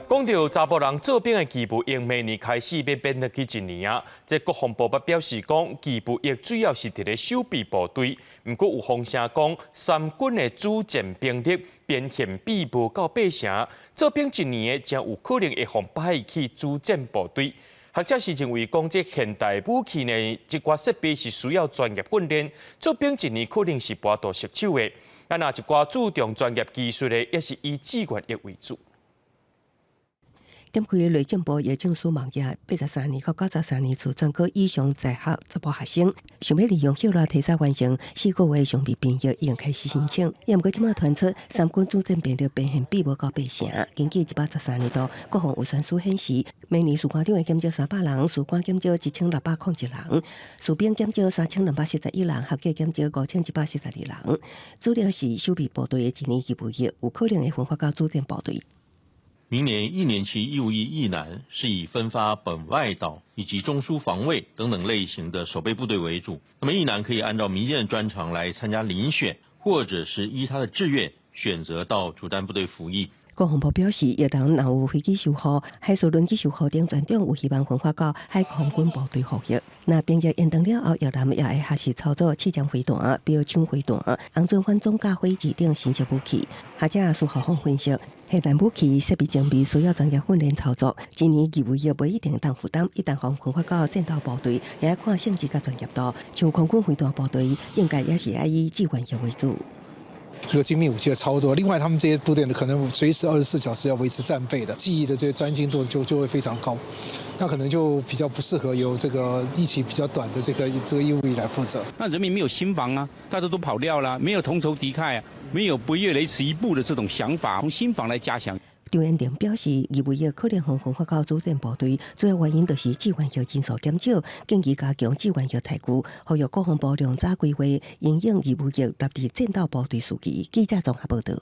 講到查埔人做兵的義務役，明年開始欲變落去一年啊。這國防部捌表示講，義務役主要是佇咧守備部隊。毋過有風聲講，三軍的主戰兵力編遣比無夠八成，做兵一年的誠有可能會予派去主戰部隊。學者是認為講，這現代武器呢，這寡設備是需要專業訓練，做兵一年可能是無法度熟手的。啊，若一寡注重專業技術的，也是以志願役為主。點開內政部藥政署網頁，83年到93年次專科以上在學查埔學生，想欲利用歇熱提早完成4個月常備兵役，已經開始申請。也毋過這馬傳出三軍主戰兵力編遣比無夠八成。根據113年度國防預算書顯示，明年士官長會減少300人，士官減少1601人，士兵減少3271人，學者減少5172人。主要是守備部隊的一年義務役，有可能會分發到主戰部隊。明年一年期義務役役男是以分發本外島以及中樞防衛等等類型的守備部隊為主。那麼役男可以按照民間的專長來參加遴選，或者是依他的志願選擇到主戰部隊服役。國防部表示，役人若有飛機守護、海事輪機守護等專長，有希望分發到海空軍部隊服役。若兵役延長了後，役男也會學習操作刺針飛彈、標槍飛彈、紅準反裝甲火箭等新式武器。學者蘇浩峰分析，現代武器設備精密，需要專業訓練操作。一年義務役袂一定當負擔，一旦予分發到戰鬥部隊，也愛看性質佮專業度。像空軍飛彈部隊，應該也是愛以志願役為主。這個精密武器的操作，另外他們這些部隊呢，可能隨時24小時要維持戰備的，技藝的這個專精度就會非常高，那可能就比較不適合由這個役期比較短的這個義務役來負責。那人民沒有心防啊，大家都跑掉了，沒有同仇敵愾啊，沒有不越雷池一步的這種想法，從心防來加強。張延廷表示，義務役可能予分發到主戰部隊，主要原因就是志願役人數減少，建議加強志願役待遇，呼籲國防部量早規劃，因應義務役納入戰鬥部隊時期。記者綜合報道。